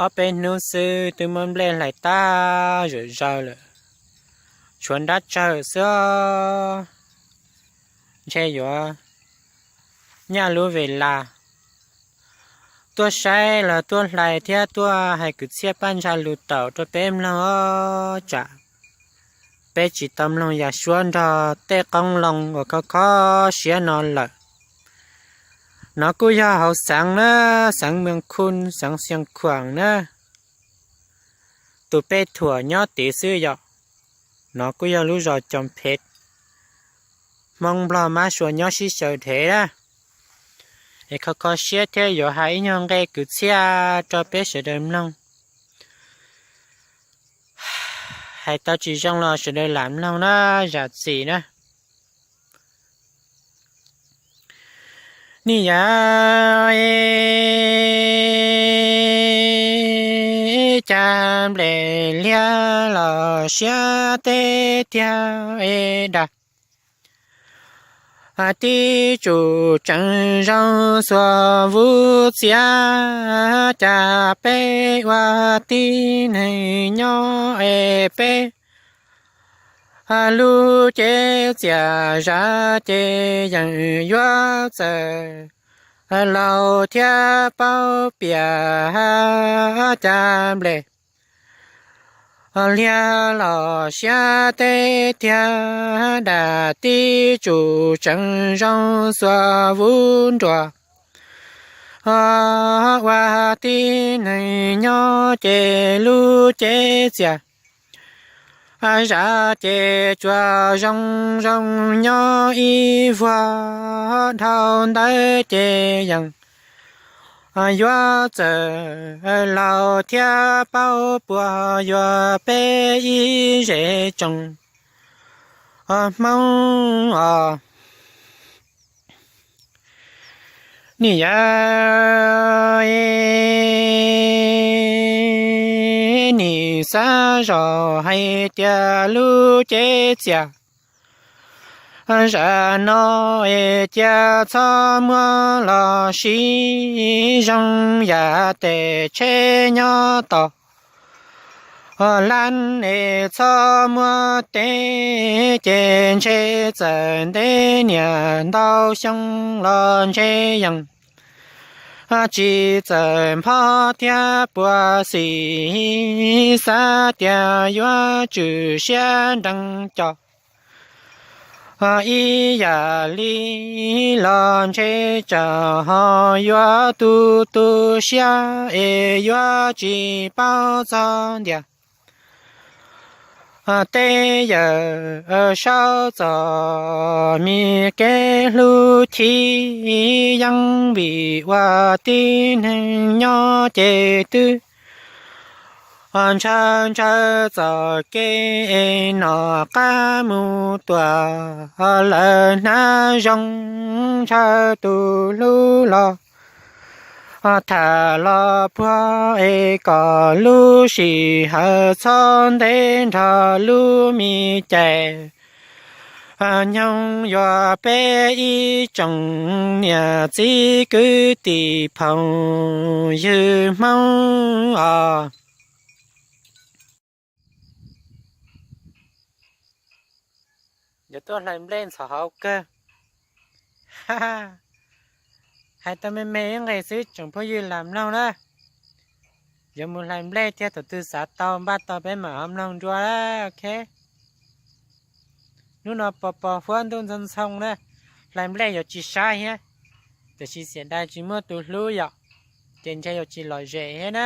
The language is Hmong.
Ob peb hnub xwb twb muab nplej hlais tag zom zaws lawm, tshuav nrab tsawg xwb, ntshe yuav nyaj lub ves las tuaj saib los tuaj hlais thiab tuaj hais kwv txhiaj paj ntsa lus taum rau peb mloog os. Tsam peb tsis tau mloog Yaj Suab nrog tej qoob loo uas kho kho siab no lawm. No kuj yog hauv xeev na, xeev Mees Khu, xeev Xiav Khuam na, tus pej thuam nyob tid xwb yom. No kuj yog lub zos Coom Phev, Hmoob Nplog Mab Suav nyob sib xyaw dhev na. Es kho kho siab thiab yuav hais ib nyuag nqe kwv txhiaj rau peb sawv daws mloog. Hais tau tsis zoo los sawv daws lam mloog na, zam txim na. Nim yam cas nplej liab los siab teb tiag es dab, tib tsum tseem zoo xuas vuv txiav, cas peb ua tib neeg nyob es peb lub cev txias zam ces yeej yuav txawm laus thiab paub piam, cas nplej liab los siab teb tiag, dab tib tsum tseem zoo xuas vuv nruas, ua tib neeg nyob ces lub cev txias zam ces tsuas zoo zoo nyob ib vuag, dhau ntawd ces yeej yuav txawm laus thiab paub puas yuav peb ib zej tsoom Hmoob os. Nim yam nim xav zoj hais tias lub cev txias zam no es cia txhob muab los siv, zoo yam tej tsheb nyob tom lab es txhob muab teb, ces ntshe txawm ntev niam ntau xyoo los ntshe yeej tsis txawm nphob thiab puas xim, xav tias yuav tswm siab nrees cov ib yam li los ntshe tsam ho yuav tu tu siab es yuav tsis paub txog ntiag. Tej yawm saub txom mi kev hlub chim yeeb vim ua tib neeg nyob ces twb ntshaw ntshaw txoj kev es nom qab mus tuam lawm hnab zoo, ntshaw tus hlub los tham los puag es kom lub sij hawm txhob ntev nrog lub me cai nyoog yuav peb ib tsoom niam txiv kwv tij phooj ywg Hmoob os. Yuav tuaj hlais nplej ntxhov hauv kawg. Hais tau me me ib nqe xwb tsoom phooj ywg lam mloog na. Yuav mus hlais nplej thiab, thaum twg xav tau npaj tau peb mam ho mloog dua, ok. Hnub no pos pos huab ntuj ntxhoo ntxhoo na, hlais nplej yuav tsis sab thiab, tiam sis xiam dai tsis muaj tus hlub yom, ces ntshe yuav tsis lom zem thiab na.